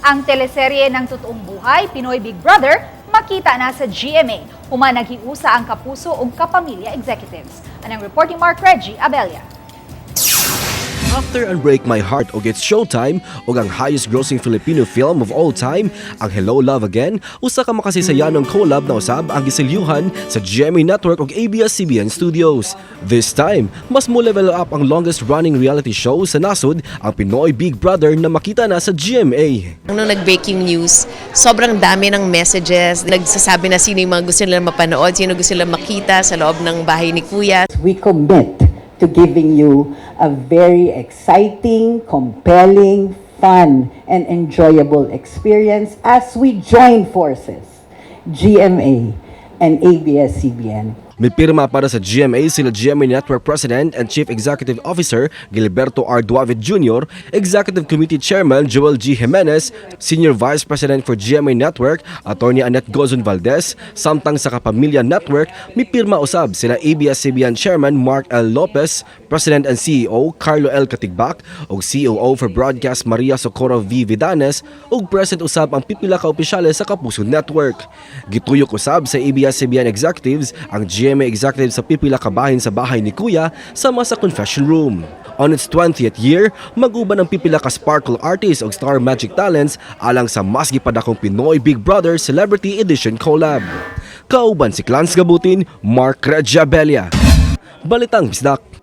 Ang teleserye ng totoong buhay, Pinoy Big Brother, makita na sa GMA. Human naghiusa ang Kapuso ug Kapamilya executives. Anang report ni Mark Reggie Abella. After Unbreak My Heart og It's Showtime ug ang highest grossing Filipino film of all time, ang Hello Love Again, usa ka makasaysayanong collab na usab ang giselyuhan sa GMA Network ug ABS-CBN Studios. This time, mas mo level up ang longest running reality show sa nasod, ang Pinoy Big Brother, na makita na sa GMA. Nung nag-breaking news, sobrang dami ng messages. Nagsasabi na sino yung mga gusto nila mapanood, sino gusto nila makita sa loob ng bahay ni Kuya. We commit to giving you a very exciting, compelling, fun, and enjoyable experience as we join forces, GMA and ABS-CBN. Mipirma para sa GMA sila GMA Network President and Chief Executive Officer Gilberto R. Duavit Jr., Executive Committee Chairman Joel G. Jimenez, Senior Vice President for GMA Network Attorney Annette Gozon Valdez, samtang sa Kapamilya Network mipirma usab sila ABS-CBN Chairman Mark L. Lopez, President and CEO Carlo L. Katigbak, ug COO for Broadcast Maria Socorro V. Vidanes, ug present usab ang pipila ka opisyales sa Kapuso Network. Gituyok usab sa ABS-CBN executives ang GMA executives sa pipila ka bahin sa bahay ni Kuya sama sa confession room. On its 20th year, mag-uban ang pipila ka Sparkle artists ug Star Magic talents alang sa mas gipadakong Pinoy Big Brother Celebrity Edition collab. Kauban si Clans Gabutin, Mark Regiabelia. Balitang Bisdak.